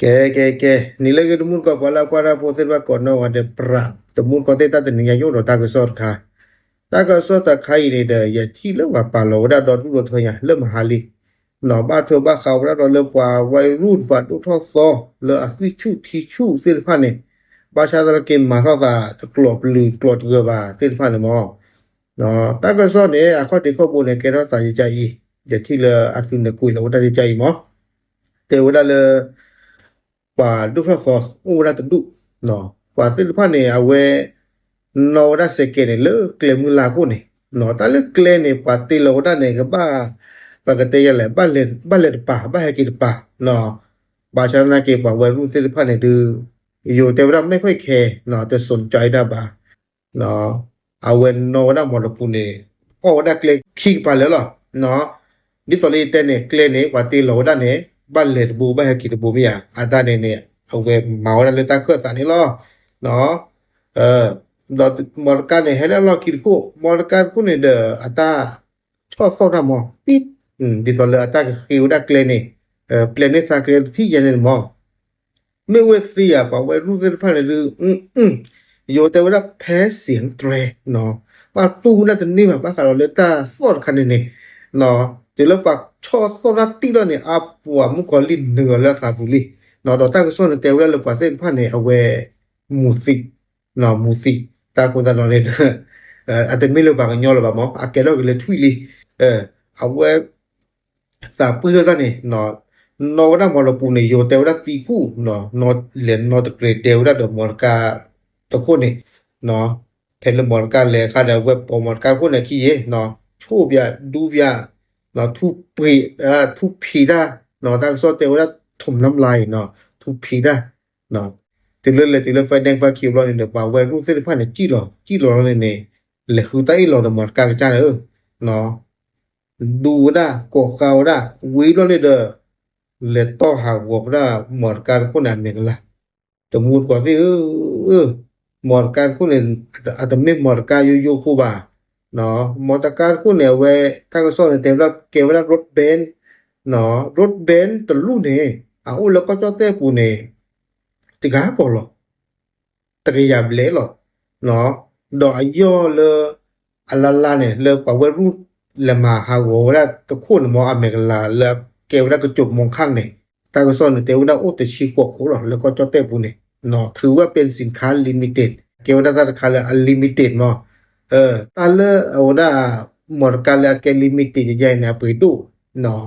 ကဲ ကဲ ကဲ နံၤလၢအဂ့ၤ တမူတကိး ပှၤလၢအကွၢ်တၢ်ဖိသ့ၣ်တဖၣ်ကိးနီၢ်ဂၤဒဲး ပြး တမူတကိးသ့ၣ် တၢ်တနံၤညါ ယအိၣ်ဒီးတၢ်ကစီၣ်တခါ, တၢ်ကစီၣ်တခါအံၤန့ၣ်ဒီး ယထံၣ်လၢပှၤပာ်လီၤဝဲဒၣ်ဒီဒူၣ်ဒီထၢညါ လၢမဟါလံ, နီၤ ဘၣ်ထွဲဘၣ်ဃးဝဲဒၣ်ဒီးလၢပှၤဝဲရူၢ် ပှၤဒိၣ်ထီၣ်သီ လၢအသွံၣ်ဆူၣ်ထံဆူၣ်သ့ၣ်တဖၣ်န့ၣ်, ဘၣ်ဆၣ်သနာ်က့မၤထီၣ်သးတကျိၤပျုၤကျိၤတဂၢၤဘၣ်သ့ၣ်တဖၣ်န့ၣ်မး, တၢ်ကစီၣ်န့ၣ် အခီၣ်ထံးခီၣ်ဘိန့ၣ် ကဲထီၣ်သးယကါအံၤ, ယထံၣ်လၢအသုးန့ၣ်ကွံာ်လီၤဝဲဒၣ်ယကါအံၤမး, တဲဝဲဒၣ်လၢ ပှၤဒိၣ်ထီၣ်သီအိၣ်ဝဲဒၣ်တဒူၣ်, ပှၤသ့ၣ်တဖၣ်န့ၣ် အဝဲ နီၣ်ဝဲဒၣ်စဲးကဲးန့ၣ် လၢကျဲမုၢ်လၢ်ခိၣ်န့ၣ်, တၢ်လၢကျဲန့ၣ် ပှၤတ့လီၤဝဲဒၣ်န့ၣ် ကဘၣ် ပကတဲယၤလဲၣ် ဘၣ်လဲၤတပၤ ဘၣ်ဟဲက့ၤတပၤ, ဘၣ်ဆၣ်သနာ်က့ ပှၤဝဲရူၢ်သ့ၣ်တဖၣ်န့ၣ်ဒုး ယိၤတဲဝဲဒၣ်မဲၣ်ခွဲၣ်ခဲ တစူၣ်ကၠီဒၣ်ဘၣ် အဝဲနီၣ်ဝဲဒၣ်မီၢ်တပူၤန့ၣ် အီၣ်ဝဲဒၣ်ကျဲခံကပၤလၢာ်လီၤ. ဒ်သိးလၢယတဲန့ၣ် ကျဲန့ၣ် ပှၤတ့လီၤဝဲဒၣ်န့ၣ် ဘၣ်လဲၤတဘိ ဘၣ်ဟဲက့ၤတဘိမ့ၢ်ဧါ, အတၢ်န့ၣ်န့ၣ် အဝဲမၤဝဲဒၣ်လၢတၢ်ခၢၣ်သးန့ၣ်လီၤ. ဒီးမီၢ်တကါန့ၣ် ဟဲလၢအလီၢ်ခံတခိၣ်, မီၢ်တကါတခိၣ်န့ၣ်ဒီး အတၢ်ဆီၣ်သီၣ်တၢ်မီၢ် ပံ, ဒ်သိးလၢအတၢ်ကဃ့ဝဲဒၣ်ကျဲန့ၣ်, ပျဲန့ၢ်သးကျဲတထံၣ်ယဲန့ၣ်မီၢ် မ့ၢ်ဝဲသ့ဧါ ပှၤဝဲရူၢ်သ့ၣ်တဖၣ်န့ၣ်ဒုး, ယိၤတဲဝဲဒၣ်ဖဲစ့ၣ်တြဲ, ဘၣ်တူၢ်ဝဲဒၣ်တန့ၢ်ဘၣ် ဘၣ်ဃးဒီးလၢတၢ်သီၣ်တခါန့ၣ်န့ၣ်, တုၤလၢပှၤဆီၣ်သီၣ်တၢ်တံၢ်လီၤန့ၣ် အပှၤမုၣ်ကီၤလံၢ်နုာ်အီၤလၢအသးပူၤလံ, ဒီးတၢ်ကစီၣ်န့ၣ်တဲဝဲဒၣ်လၢပှၤသ့ၣ်တဖၣ်န့ၣ် အဝဲ မူၤသံး, မူၤသံး, တၢ်ဃိသတးဒီးန့ၣ်ဒီး အတမ့ၢ်လၢပှၤကညီလၢၤဘၣ်မီၢ် အကဲထီၣ်က့ၤလၢထွံၣ်လံ, အဝဲ သးပှ့ၢ်ထီၣ်တၢ်န့ၣ်, နီၣ်ဝဲဒၣ်မီၢ်တပူၤန့ၣ် ယိၤတဲဝဲဒၣ်သံခူၣ်, လဲၤနီၣ်တကြဲးဒဲးဝဲဒၣ်ဒီးမီၢ်တကါတခိၣ်န့ၣ်, ဖဲလၢမီၢ်တကါလဲၤအခါဒီး အဝဲပိာ်မီၢ်တကါခိၣ်န့ၣ်ခံယ့ၤ, ဆိၣ်ပၠးဒူပၠး, ထူပှ့ၤ, ထူဖံးတၢ်, တၢ်ကစီၣ်တဲဝဲဒၣ် ထူမ်နါမလါအံၤနီၤ, ထူဖံးတၢ်, တုၤလၢလဲၤတုၤလၢ ဖဲဒဲဖဲခံဘျီန့ၣ်ဒီး ပှၤဝဲရူၢ်သ့ၣ်တဖၣ်န့ၣ် စံၣ်လီၤ စံၣ်လီၤလီၤန့ၣ်န့ၣ်, လဲၤဃုတၢ်အ့ၣ်လိာ်ဒီးမီၢ်တကါကစၢ်န့ၣ်ဧၢ, ဒူဝဲဒၣ် ကိးဃါဝဲဒၣ် ဝံၤဘျီန့ၣ်ဒီး လဲၤတီၢ်ဟးဂီၤဝဲဒၣ်မီၢ်တကါတခိၣ်န့ၣ် အမဲာ်ကလၤ, တမူတကိးသ့ၣ်ဧၢ, မီၢ်တကါတခိၣ်န့ၣ် အတမ့ၢ်မီၢ်တကါယိယိဖိဘၣ်, မီၢ်တကါတခိၣ်န့ၣ် အဝဲ တၢ်ကစီၣ်န့ၣ် တဲဝဲဒၣ် ကဲဝဲဒၣ် road bend, road bend တလူၢ်န့ၣ် အအိၣ်လၢကီၢ်ကၠီၣ်တဲၣ်ပူၤန့ၣ် တဂၤကီၢ်လီၤ တကယၤဘျဲၣ်လီၤ, ဒီးအယီၢ်လၢ အလါလါန့ၣ် လၢပှၤဝဲရူၢ်လဲၤမၤဟးဂီၤဝဲဒၣ်တခိၣ်န့ၣ်မီၢ် အမဲာ်ကလၤလၢကဲဝဲဒၣ်ကစိးမီခၣ်န့ၣ်, တၢ်ကစီၣ်န့ၣ် တဲဝဲဒၣ်အိၣ်တဆံဃိးခိၣ်လီၤ လၢကီၢ်ကၠီၣ်တဲၣ်ပူၤန့ၣ်, ထုးဝဲပ့ၣ်စံၣ်ခါ limited, ကဲဝဲဒၣ်တၢ်တခါလၢအ limited မီၢ်, တၢ်လၢအဝဲဒၣ် မီၢ်တကါလၢအကဲ limited ယဲန့ၣ် အပှ့ၤဒိၣ်,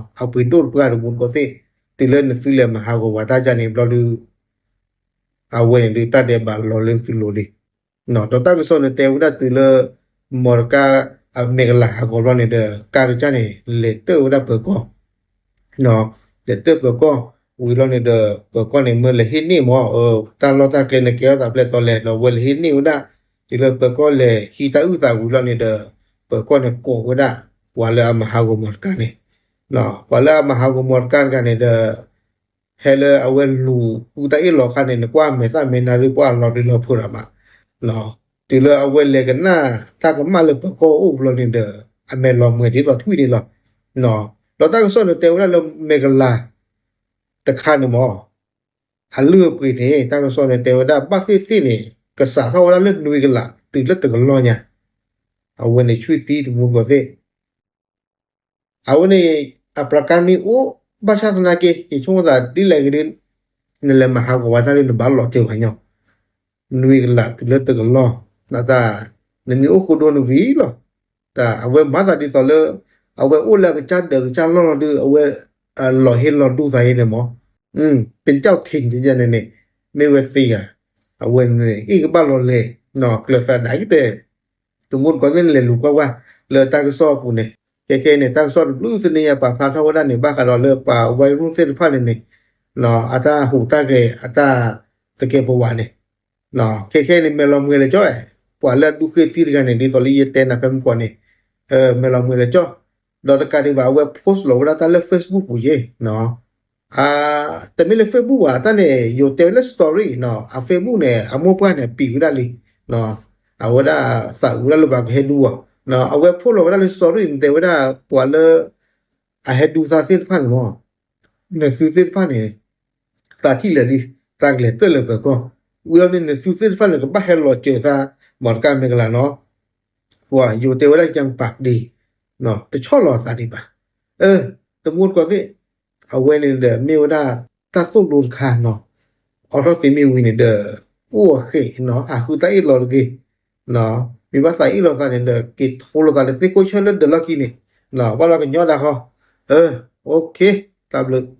အပှ့ၤဒိၣ်တပှၢ်တမူတကိးသ့ၣ်, တုၤလၢနသုလဲၤမၤဟးဂီၤဝဲတၢ်ကါန့ၣ်ဘျီဒုး အဝဲန့ၣ်ဒုး တၢ်ဒဲးဘးလီၤလၢသုလိၤလံ, ဒီးတၢ်ကစီၣ်န့ၣ် တဲဝဲဒၣ်တုၤလၢ မီၢ်တကါ အမဲာ်ကလၤဟးဂီၤဘျီန့ၣ်ဒီး ကါကစၢ်န့ၣ် လဲၤတၢၣ်ဝဲဒၣ်ပၢၤကီၢ်, လဲၤတၢၣ်ပၢၤကီၢ်, ဝံၤဘျီန့ၣ်ဒီး ပၢၤကီၢ်န့ၣ် မၢလဲၤဟ့ၣ်န့ၢ်မီၢ်, တၢ်လီၢ်တၢ်ကျဲန့ၣ် ကဲထီၣ်သးဖျဲၣ်တီလဲၣ် ဒီးဝဲလဲၤဟ့ၣ်န့ၢ်ဝဲဒၣ်, တုၤလၢပၢၤကီၢ်လဲၤဟံးတၢ်အုၣ်သးဝံၤဘျီန့ၣ်ဒီး ပၢၤကီၢ်န့ၣ် ကိးဝဲဒၣ် ပှၤလၢအမၤဟးဂီၤမီၢ်တကါန့ၣ်, ပှၤလၢအမၤဟးဂီၤမီၢ်တကါတဂၤန့ၣ်ဒီး ဖဲလၢအဝဲလူၤဃုတၢ်အ့ၣ်လိာ်အခါန့ၣ် နကွၢ်အမဲာ်သၣ်မဲာ်နါဒုး ပှၤလီၤဘျ့လီၤဖုးလီၤမး, တုၤလၢအဝဲလဲၤကနၣ်တၢ်ကမၣ်လၢပၢၤကီၢ်အိၣ်ဘျီန့ၣ်ဒီး အမဲာ်လီၤမှဲၤဒ်သိးထွံၣ်န့ၣ်လီၤ. ဒီးတၢ်ကစီၣ်န့ၣ် တဲဝဲဒၣ်လၢမဲာ်ကလၤတခါန့ၣ်မီၢ် အလုၢ်အပှ့ၤန့ၣ် တၢ်ကစီၣ်န့ၣ် တဲဝဲဒၣ်ဘၣ်သ့ၣ်သ့ၣ်န့ၣ် ကစးထီၣ်ဝဲဒၣ်လၢနွံကလး တုၤလၢတကလီၢ်ညါ, အဝဲန့ၣ်ဆူၣ်သံတမူတကိးသ့ၣ် အဝဲန့ၣ် အပြးကါမ့ၢ်အိၣ် ဘၣ်ဆၣ်သနာ်က့ ယဆိကမိၣ်သးဒ်လဲၣ်ဂ့ၤဒီး နလဲၤမၤဟးဂီၤဝဲတၢ်လၢနဘၣ်လီၤတဲာ်ဝဲညီ, နွံကလးတုၤလၢတကလီၢ်, နတၢ် နမ့ၢ်အိၣ်ဃိဒိနဝံၤလီၤ. တၢ်အဝဲမၤသးဒ်သိးလၢ အဝဲအိၣ်လၢအကစၢ်ဒၢးကစၢ်လီၢ်လီၤဒုး အဝဲ လီၤဟ့လီၤဒူသးအံၤန့ၣ်မီၢ်, ပညၣ်ထံးန့ၣ်န့ၣ် မ့ၢ်ဝဲသ့ဧါ, အဝဲန့ၣ် အ့ၣ်ကဘၣ်လီၤလဲၤ ကျၢၤသးဒၣ်ကတဲာ် တမူတကိးသ့ၣ်န့ၣ် လဲၤလူၤကွၢ်ကွၢ် လၢတၢ်ကစီၣ်အပူၤန့ၣ်, ခဲခဲန့ၣ် တၢ်ကစီၣ်တဘျုးသ့ၣ်န့ၣ် ယပာ်ဖျါထီၣ်ဝဲဒၣ်န့ၣ် ဘၣ်ဃးဒီးလၢပှၤဝဲရူၢ်သ့ၣ်တဖၣ်န့ၣ်န့ၣ် အတၢ်ဟူးတၢ်ဂဲၤ အတၢ်သကဲးပဝးန့ၣ်, ခဲခဲန့ၣ် မဲာ်လီၤမှဲၤလၢာ်ကၠီ, ပှၤလၢအဒူဃ့သံတဂၤန့ၣ် ဒ်သိးလၢယတဲနၤဖဲမုၢ်ကီၢ်န့ၣ်, မဲာ်လီၤမှဲၤလၢာ်ကၠီ, ဒီးတကးဒံးဘၣ် အဝဲ post လီၤဝဲဒၣ်တၢ်လၢ Facebook ပူၤယ့ၣ် တမ့ၢ်လၢ Facebook ဘၣ် တၢ်န့ၣ် ယိၤတဲဝဲလၢ story နီၤ, အ Facebook န့ၣ် အမိၢ်ပှၢ်န့ၣ် ပံာ်ဝဲဒၣ်လံ, အဝဲဒၣ်သးအုးဝဲဒၣ်လၢပှၤကဟဲဒူအီၤ, အဝဲ post လီၤဝဲဒၣ်လၢ story န့ၣ် တဲဝဲဒၣ်ပှၤလၢ အဟဲဒူသးသ့ၣ်တဖၣ်န့ၣ်မီၢ်, နသုသ့ၣ်တဖၣ်န့ၣ် သးထံၣ်လၢာ်လံ, သးကလဲၤတၢၢ်လၢပၢၤကီၢ်, ဝံၤလီၤန့ၣ် နသုသ့ၣ်တဖၣ်န့ၣ် ကဘၣ်ဟဲလီၤစၢၤသး မီတကါမ့ၢ်ကလၤနီၤ, ပှၤယိၤတဲဝဲဒၣ် ကၠၢ်ပာ်ဒ့, တဆီၣ်လီၤသးဒံးဘၣ်. တမူတကိးသ့ၣ်, အဝဲန့ၣ်ဒီးမ့ၢ်ဝဲဒၣ် တၢ်သိၣ်လိတခါနီၤ, အိးထီၣ်သ့မ့ၢ်ဝံၤန့ၣ်ဒီး အိၣ်အဃ့ၢ်နီၤ ဟးဃုသးအ့ၣ်လိာ်တဂ့ၤ, မ့ၢ်ဘၣ်သးအ့ၣ်လိာ်သးန့ၣ်ဒီး က့ၤထိလိာ်သးလၢသ့ၣ်ခိၣ်ဆၢလၢဒၢးလီၢ်ခံန့ၣ်, ဘၣ်လီၤကညီဒၣ်ဃီ, တၢ်ဘျုး